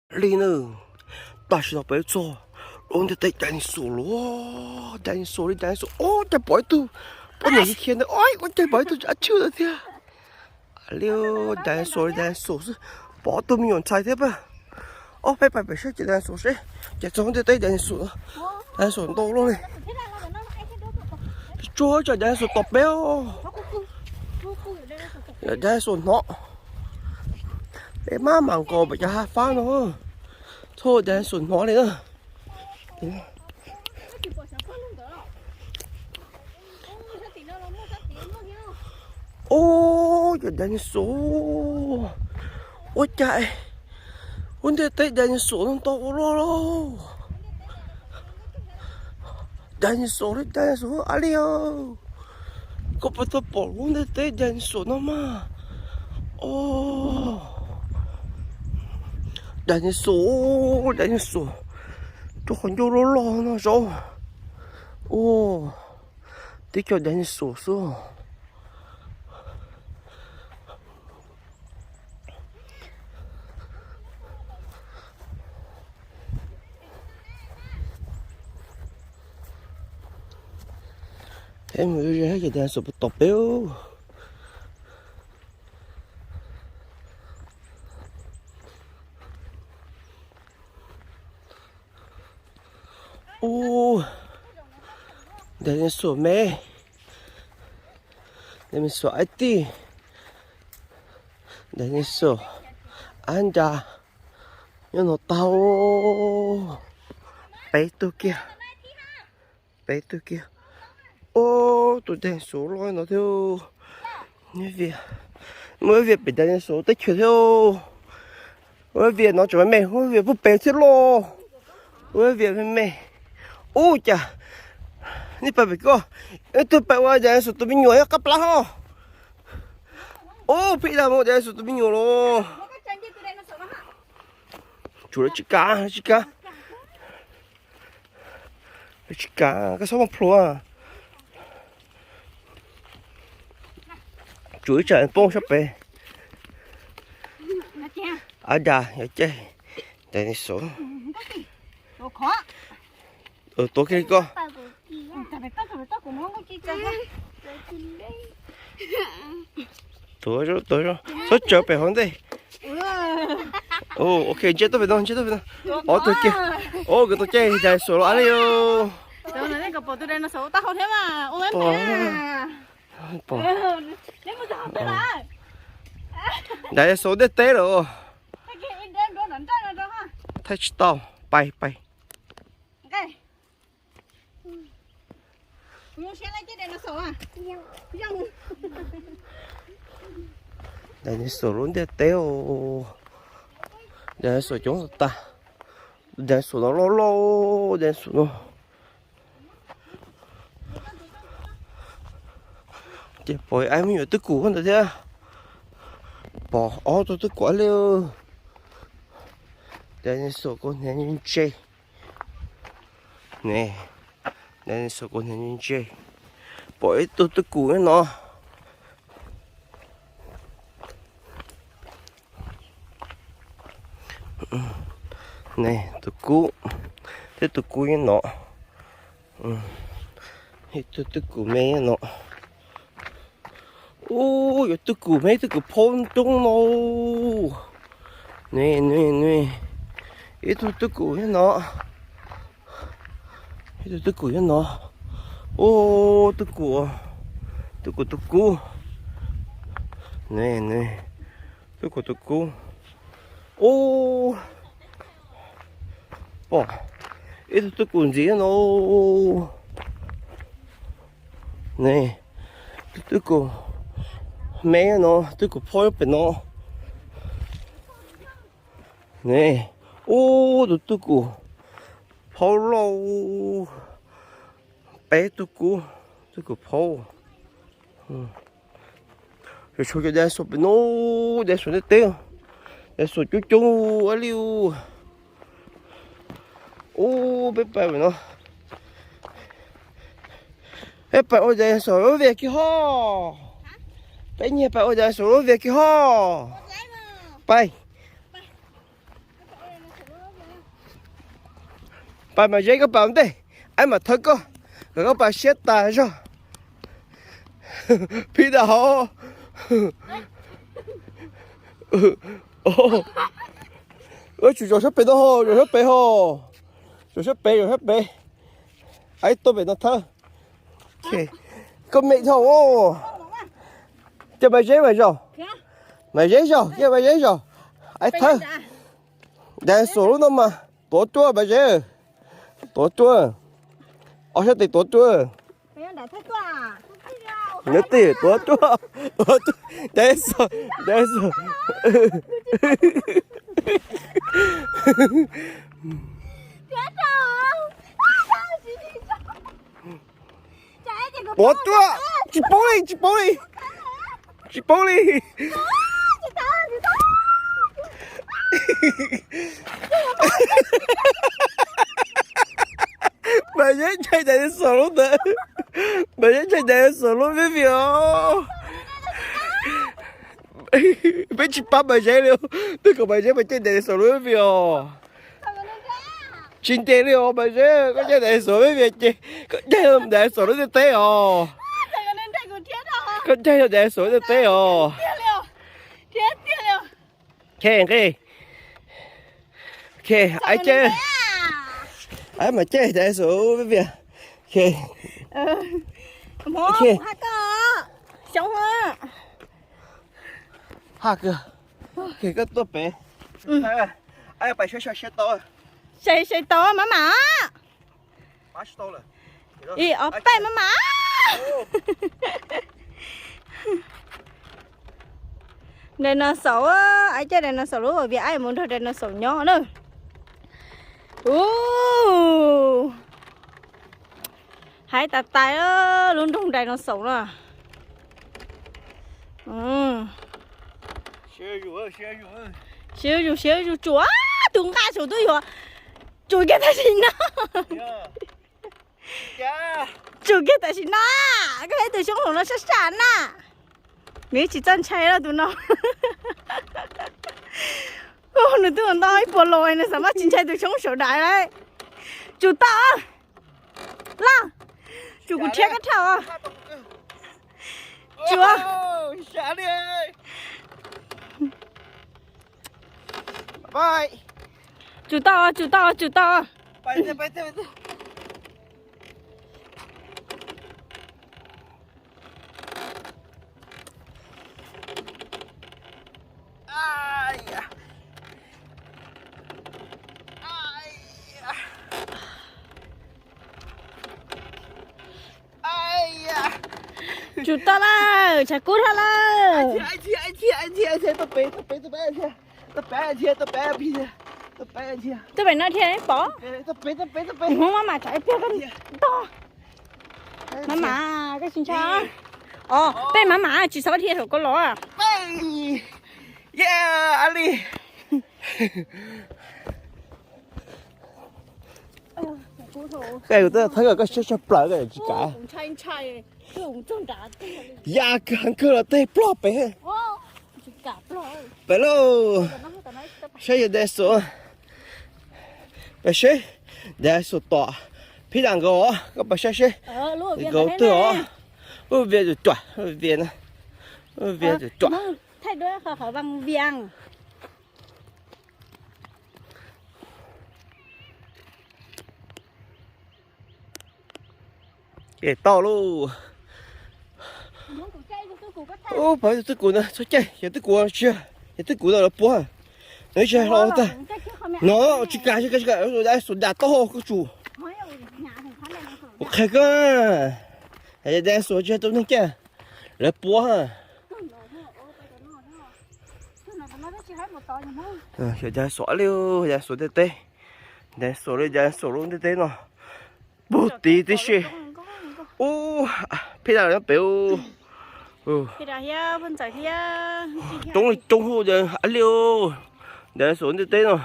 Li na, tam sim no peb txog lub ntiaj teb dinosaur lawm, dinosaur li dinosaur, ua cas pom ib tug poj niam khiav ntawd, ua cas pom ib tug dab tshwj ntawd thiab. Li dinosaur li dinosaur xwb, pom ob tug me nyuam ntxhais thiab pab. Ob peb pais pem saib ces dinosaur seb, ces txog lub ntiaj teb dinosaur, dinosaur ntau luaj li. Tsuag tsam dinosaur tom peb os. Dinosaur hnov. Peb maj mam nkaus pem cov hav fab no, txhob dinosaur hnov li na. Ua cas dinosaur, ua cas lub ntiaj teb dinosaur no ntau ua luaj lauj. Dinosaur li dinosaur a li, koj puas tau pom lub ntiaj teb dinosaur no mas. Os, dinosaur, dinosaur, rau qhov ncauj loj loj no zaub. Ua, tib co dinosaur xwb. Peb mus ze ces dinosaur puas tom peb. Ub, dinosaur me, dinosaur aib tij, dinosaur ab nra nyob no tau. Peb tug kiag, peb tug kiag. Ub, tus dinosaur loj no thiab. Muaj ib vias pem dinosaur teb chaws thiab. Ua vias no tseem me me, ua vias puag pem thiab los. Ua vias me me. Ub cas, nej pais pem koj, ib tug pais ua dinosaur tus me nyuam nyob qab plab hos. Ub, pheej dag mus dinosaur tus me nyuam los. Tsuav lawv tsis kam, lawv tsis kam. Lawv tsis kam, koj txhob muab plhuav. Tsuav ib tsam poob sab pem. Ab da, yog caij dinosaur. Tuav kiag li koj. Tuav, tuav, txhob tsawv pem hauv ntej. Ok, ntsib tau pem no, ntsib tau pem no. Ob tug kiag. Ub, koj tau caij dinosaur los ab li os. Dinosaur ntiaj teb lawm. Thaij tsis tau, pais, pais. Dinosaur lub ntiaj teb, dinosaur coob tag. Dinosaur no loj loj, dinosaur no. Ces pom ib me nyuam twj kum ntawd thiab. Pom ob tug twj kum li. Dinosaur kaus hniav ntse. Ne, dinosaur kaus hniav ntse. Pom ib tug twj kum no. Ne, tus kub, thiab tus kub nyob no. Ib tug twj kum me nyob no. Ub, yuav twj kum me twj kum phaub coob no. Ne, ne, ne, ib tug twj kum nyob no. Ib tug twj kum nyob no. Ub, twj kum, twj kum tus kub. Ne, ne, twj kum tus kub. Ub, pom ib tug twj kum ntxiv no. Ne, twj kum me no, twj kum phaub pem no. Ne, ub, tus twj kum phaub loj, peb tug kub, twj kum phaub. Tshuav cov dinosaur pem no, dinosaur ntiaj teb, dinosaur coob coob li. Ub, peb pais pem no. Peb pais ua dinosaur lub vias kiag hos. Peb nyiag pais ua dinosaur lub vias kiag hos. Pais. Pas Maiv Zeb, koj pas ua ntej, aib mam thawb koj, kom koj pas siab tas zog. Phij dam hov. Ua tsum zaum sab pem no ho, zaum sab pem ho. Zaum sab pem, zaum sab pem. Aib tuaj pem no thawb. Koj me dhau. Cia Maiv Zeb mas zaum. Maiv Zeb zaum, cia Maiv Zeb zaum. Aib thawb. Dinosaur lub no mas tuav ruaj Maiv Zeb. Tuav ruaj. Ob sab tes tuav ruaj. Nws twb tuav ruaj, tuav ruaj. Dinosaur, dinosaur. Tuav ruaj, tsis poob li, tsis poob li. Tsis poob li. Maiv Zeb ntshai dinosaur lub ntawd. Maiv Zeb ntshai dinosaur lub vij vij os. Peb tsis pab Maiv Zeb li, twb kom Maiv Zeb mas caij dinosaur lub vij vij os. Tsis ntes li os Maiv Zeb, koj caij dinosaur vij vij ces koj caij dinosaur lub ntiaj teb os. Koj caij dinosaur lub ntiaj teb os. Ok, nqe. Ok, aib caij, aib mam caij dinosaur vij vij. Ok. Ok. Haj kawg. Ok, koj tuaj pem. Aib pais saib saib tau. Saib saib tau maj mam. Ib ob peb maj mam. Dinosaur, aib caij dinosaur lub vij vij, aib mus nrog dinosaur nyob na. Ub, haib tas tais lub nroog dinosaur na. Siab zuj zus, siab zuj zus tsuas, tus nqaj saum twb yuav tsum kiag tam sim no. Tsum kiag tam sim no, koj ib tus xyoob saum no sab sab na. Nws tsis txawj ntshai tus no. Nws twb ntau ib puas los nws xav mas tsis ntshai tus xyoob saum dais lawm. Tsum tau. Laj, tsum kuv rhiab koj dhau. Tsum. Tsum tau, tsum tau, tsum tau. Tsum tau lawm, tshav kub dhau lawm. Tuaj pem no thiab pom. Hmoob maj mam tsam ib pliag koj ntog. Maj mam, koj tsis ntshai. Os, peb maj mam tsis txhob dhia saum koj los. Koj, kuv twb thawb kom koj siab tshaj plaws koj tsis kam. Ya kawg kawg los tej plog pem. Pem lauj. Saib yog dinosaur. Peb seb dinosaur tom phib dam nkaus os, koj pab saib seb nkaus twg os. Ub, vias tus cuam, ub, vias na, ub, vias tus cuam. Ces tau lauj. Ub, pab twb kuv ntag, txhob caij, yog twb kuv tsis, yog twb kuv ntag lawv puab. Nws tsis hais los tag. No tsis kam, tsis kam, tsis kam, dinosaur das tau koj tsum. Kuv qhia koj, dinosaur tsis hais rau neeg caij, lawv puab. Yog dinosaur li, dinosaur ntiaj teb, dinosaur li, dinosaur lub ntiaj teb no. Puag tid tib si. Ub, phij dam nyob pem. Coob li coob huj ab li. Dinosaur ntiaj teb no.